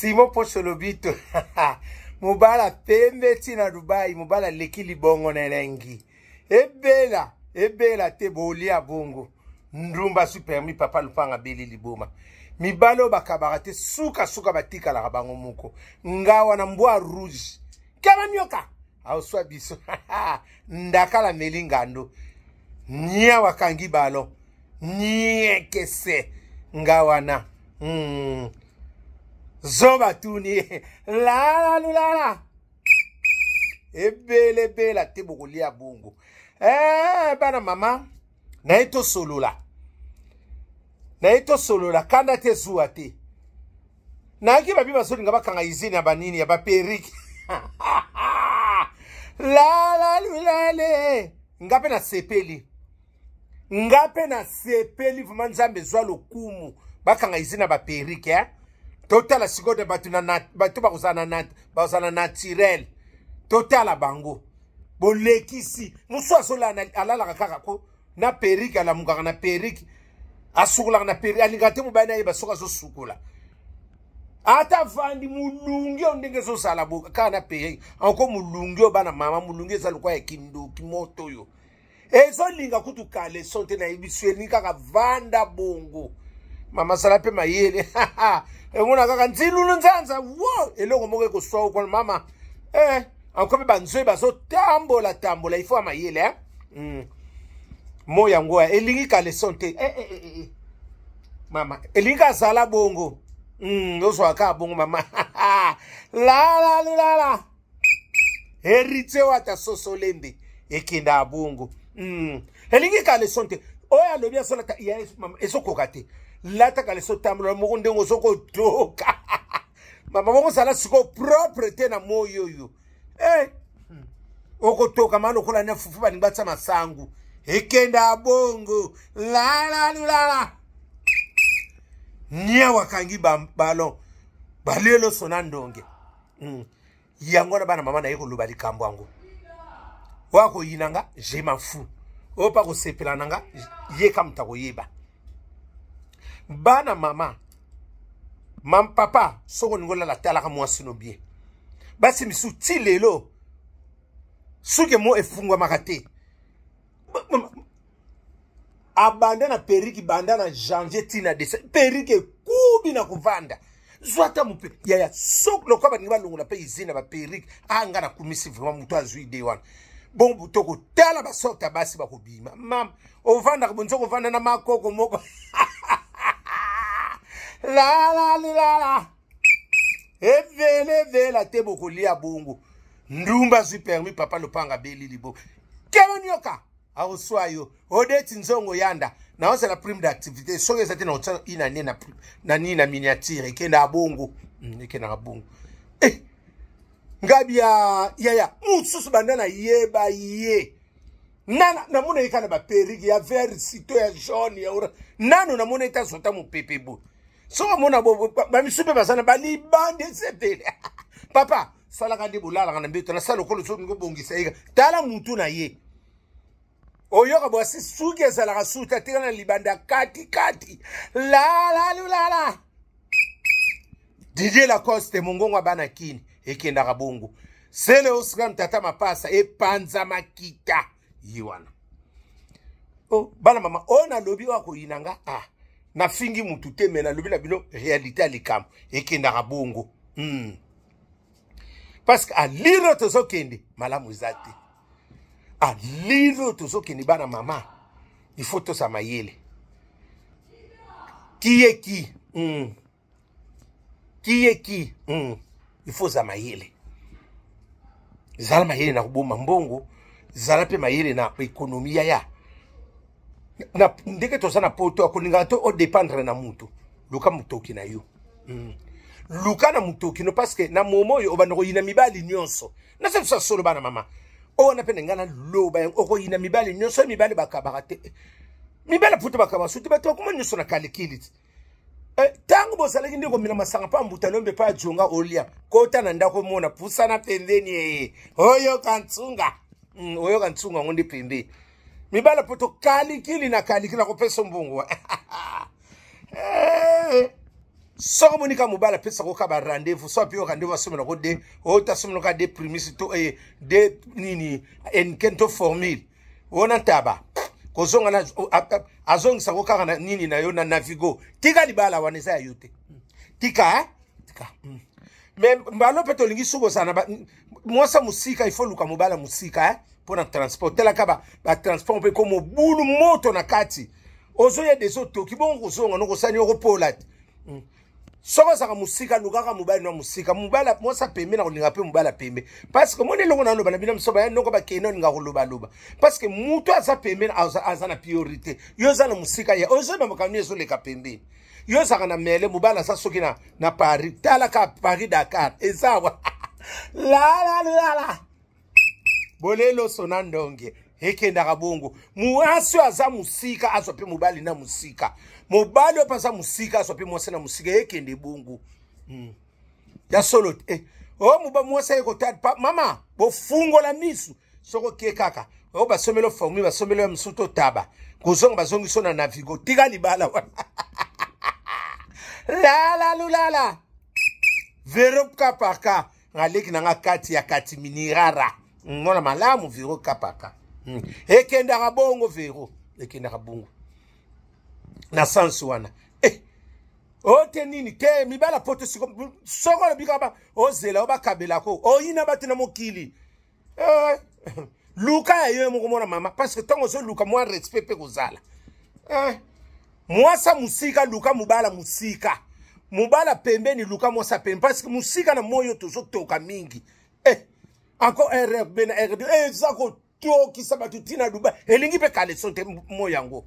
Simon Pocho Lobito. Mobala pembe ti na Dubai, mobala leki libongo na elengi. Ebela, ebela te bolia bongo. Ndumba su permis papa lupanga beli liboma. Mibali oyo bakabaka te suka suka batikalaka bango moko. Ngawa na mbwa rouge. Kama nyoka. Aoswa biso. Ndakala meli ngando. Nyawa kangi ballon. Niekese. Ngawana. Zoba tuni. Lala lulala. Ebele bela te bokolia bongo. Eh bana mama naye tosolola. Naye tosolola kanda te zuwa te. Nayaki babi bazolinga bakanga izini ya banini ya baperike. Lala lulale. Nga pe nasepeli. Nga pe nasepeli vraiment Nzambe zwa lokumu. Bakanga izini ya baperike eh? Totala sikoyo bato na bato bakozala na bakozala naturel. Totala bango. Bolekisi. Mosusu azolala alalaka kaka ko na perike alamukaka na perike. Asukolaka na perike, alingaka te mobali na ye basoki azosukola. Ata vandi mulungi oyo ndenge ezozala boka kaka na perike. Anko mulungi oyo bana mama mulungi eza lokola ya kindoki moto oyo. Ezolinga kutu caleçon te na yebiso elingi kaka vanda bongo. Mama sala pe mayele. Emona kaka nzilulu nzanza wo eloko moko ekoswa okona mama. Anko pe banzwe bazotambola tambola il faut ya mayele hein. Mo yango ya elingi caleçon te. Mama elingi azala bongo. Ozwa kaka bongo mama. La la la la. Héritier wata sosolembe ekenda bongo. Elingi caleçon te. Oyo alobi asolata ya mama ezokoka te. Lata caleçon tambola moko ndenge ozokotoka. Mama moko sala siko propre te na moyo oyo. Okotoka ma lokola na fufu balingi batia masangu. Ekenda bongo. La la la la. Nyawa kangi ba ballon. Balelo sona ndonge. Yango na bana mama na ye koloba likambo yango. Oyo akoyina nga, je m'en fous. Oyo pa kosepela na nga, ye ka moto akoyeba. Bana mama, mam papa, soko olingi olala talaka mwasi no bien. Basi misusu ti lelo, soki mo efungwamaka te. Abanda na periki, banda na janvier ti na décembre. Periki ekubi na kovanda. Zwa ata mope yaya sok lokola balingi balongola mpe izini ya baperike. Ah, nga nakumisi vraiment moto azwi ide wana. Bon, tokotala basorte ya basi bakobima. Mama, ovandaka bonzo kovanda na makoko moko. La la la la. Evele vela te bokolia bongo. Ndumba azwi permis papa lopanga beli libo. Kelo nyoka. Aoswa yo. Odeti nzongo yanda. Na ozala prime d'activité. Soki ezati na otsa ina ne na na ni na miniature ekenda bongo. Ekenda bongo. Ngabi ya ya ya mususu banda na yeba ye. Nana na mona yeka na ba perruque ya vert sito ya jaune ya orange. Nano na mona eta zota mopepe bo. Soki mona bo ba misupe bazana ba libande sepele. Papa salaka nde bolalaka na mbeto na sala lokolo soki ngobongisa ye. Tala mutu na ye. Oyoka bwasi suki ezalaka suki atika na libanda kati kati. La la la la. Didier Lacoste mongongo ya bana kini ekendaka bongo. Sele Osram tata mapasa epanza makita ye wana. Oh, bana mama oyo nalobi oyo akoyina nga ah nafingi mutu te me nalobi na bino réalité ya likambo ekendaka bongo. Parce que aliro tozokende malamu eza te. Aliro tozokende bana mama il faut tosa mayele. Qui est qui? Qui est qui? Il faut za mayele. Zala mayele na koboma mbongo, zala pe mayele na économie yaya. Na ndenge toza na poto akolinga to o dépendre na mutu. Luka mutoki na yo. Luka na mutoki no parce que na momo oyo obanda koyina mibali nyonso. Na se biso solo bana mama. Oyo na pe nga na loba yango okoyina mibali nyonso, mibali bakabaka te. Mibali puta bakabaka soki bato bakoma nyonso na kalikili. Tango bozalaki nde komela masanga pa mbuta lombe pa jonga olia kota na ndako mona pusana pembeni ye oyoka ntsunga. Oyoka ntsunga ngo nde pembe mibala poto kalikili na kalikili na kopesa mbongo. Soko omoni ka mobali apesaka oka ba rendez-vous, so api yo rendez-vous, asomela ko de ota asomela ka de primis to eh, de nini enken to formule wana ntaba kozonga na azongisa ko kaka na nini na yo na navigo. Tika libala wana, eza ya yo te. Tika eh? Tika. Me mbalo mpe tolingi soki ozala na mwasi ya mosika, il faut luka mobali ya mosika eh? Mpo na transport, talaka batransport mpe ko mobulu moto na kati, ozoya deja otoki bongo kozonga nokosani okopola te. Soki ozalaka mosika, lukaka mobali na mosika, mobali mwasi apembe na kolinga mpe mobali apembe, parce que omoni eloko naloba na bino miso baya noko bakende olinga kolobaloba, parce que moto aza pembe aza na priorité. Yo oza na mosika, ya ozoyeba makambo nini ezoleka pembeni. Yo ozalaka na mele, mobali aza soki na Paris, talaka Paris Dakar eza awa lalalala bolelo sona ndonge ekendaka bongo. Mwasi oyo aza mosika azwa mpe mobali na mosika, mobali oyo mpe aza mosika azwa mpe mwasi na mosika, ekende bongo. Ya solo te eh. O moba mwasi aye kotala mama, bofungola misu. Soki oke kaka oyo basomeli formule, basomeli ya mosusu totaba kozonga, bazongiso na navigo. Tika libala wana lalalulala vero kapaka ngaleki na nga kati ya kati minirara mwana malamu vero kapaka. Ekendaka bongo vero, ekendaka bongo na sansi wana eh. Ote nini te mibala poto siko soko olobi kaka ozela obakabelako oyina bato na mokili eh. Luka ya yo moko mwana mama, parce que ntango ozoluka mwa respect mpe kozala eh. Mwasa mosika, luka mobala mosika, mobala pembeni, luka mwasa pembeni, parce que mosika na moi oyo tozotoka mingi eh. Encore RRB na RD eza kotokisa bato ntina Dubai, elingi mpe kaleson te moi yango.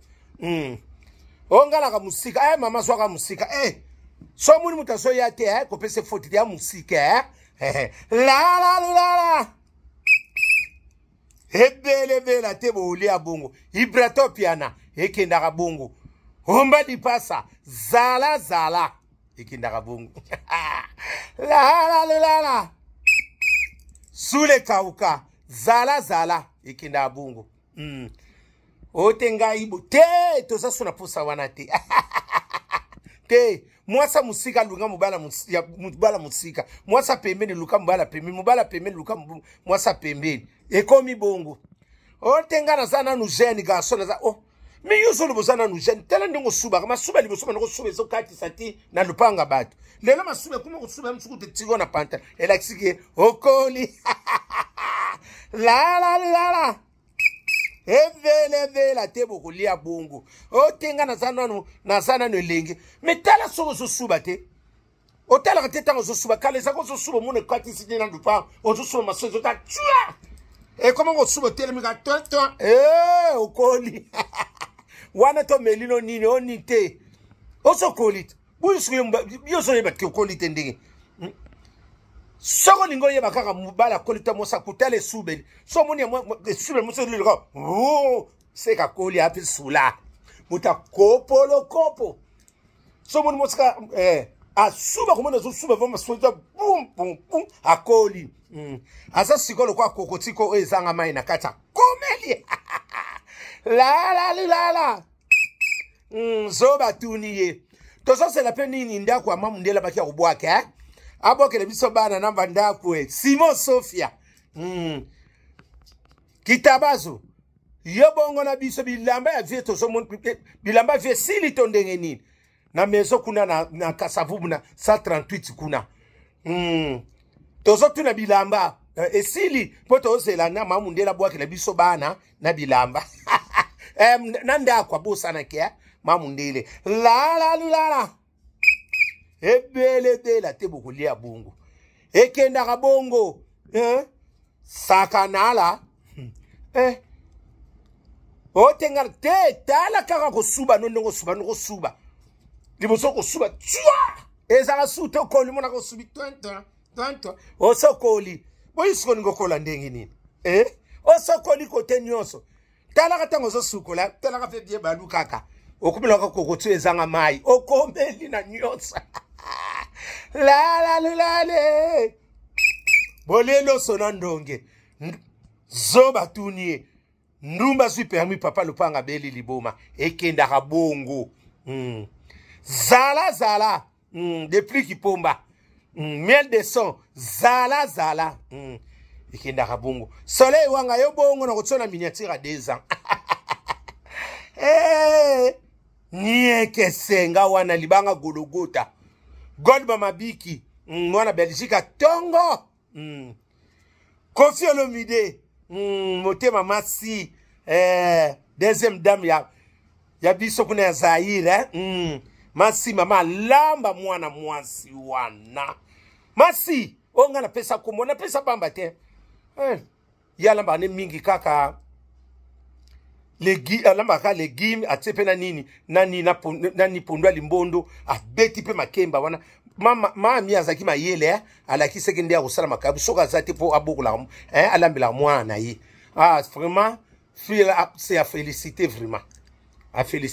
Ongalaka mosika eh, mama zwaka mosika eh. So omoni moto azoya te eh, kopesa foti te ya mosika eh. Lalalala ebelebela te bolia bongo ibrato piana ekendaka bongo omba lipasa zala zala ekendaka bongo lalalala sule kauka zala zala ekendaka bongo. Ote ngai te, toza so na posa wana te te. Mwasi mosika alunga mobala mosika, mwasi pembeni luka mobala pembeni, mobala pembeni luka mwasi pembeni, ekomi bongo. O te, ngai naza nanu jeune garçon, naza o oh. Me yo ozoloba oza nanu jeune, tala ndenge osubaka masuba liboso banda kosuba ezokatisa ti na lupanga bato. Lelo masuba ekoma kosuba mosuku te tiko na panta, elakisi ke okoli lalalala evelevela te bokolia bongo. O te, nga naza nanu, naza nanu elenge. Me tala soki ozosuba te, otalaka te ntango ozosuba. Kala ezaka ozosuba, omona ekatisi te na lupango, ozosuba maso ezota tua, ekoma kosuba, otelemi ka ton e okoli wana to melino nini oni te ozokoli te boyo. Soki yo ozoyeba te okoli te ndenge soki olingi oyeba kaka mobali akoli te, mosa kutala esubeli. So omoni esubeli moso elilika seka akoli ape sula moto akopolo kopo. So omoni mosika eh, asuba komona azosuba vraimen soza bum bum bum akoli. Aza sikoyo lokola kokotiko oyo ezanga mai na kati, akomeli lalala. Zo batuni ye tozosela mpe nini ndako ya mamundela baki ya kobwaka eh? Abwakele biso bana na bandako e Simon Sofia. Kitabazo yo bongo na biso bilamba ya vie, tozomona bilamba ya vie esili to ndenge nini na maison kuna na Kasavubu na 138 kuna. Tozotuna bilamba esili mpo tozela na mamundela abwakela biso bana na bilamba eh, na ndako abosanaki eh? Mamundele lalalulala ebelebela te bokolia bongo, ekendaka bongo eh? Sakanala eh. Otenga te, tala kaka kosuba no ndenge osuba no kosuba liboso kosuba tua ezala su te okoli mona kosubi tonton osokoli boyisi kolinga okola ndenge nini eh? Osokoli kote nyonso, talaka ntango ozosukola, talaka mpe bie balu kaka okomelaka kokoti ezanga mai, okomeli na nyonso lalalulale boleloso na ndonge zo batuni ye ndumba azwi permis papa lopanga abeli liboma, ekendaka bongo. Zala zala. Depuis Kipomba. Miel de son, zala zala. Ekendaka bongo. Soleil wanga yo bongo na kotia na miniature à 2 ans. Hey, nieke senga wana libanga gologota. Gold Mabiki, mwana Belgique tongo. Koffi Olomide, motema masi, deuxième dame ya biso kuna ya Zaire, eh? Masi mama lamba mwana mwasi wana. Masi, oyo nga napesa kombo, napesa pamba te. Ye alambaka ne mingi kaka alambaka légume, atie mpe na nini nani nani pondu ya limbondo, abeti mpe makemba wana. Mama mami azalaki mayele, eh? Alakisaki nde akosala makabu soki aza te mpo abokolaka, eh? Alambelaka mwana na ye. Ah, vraiment, c'est à féliciter, vraiment à féliciter.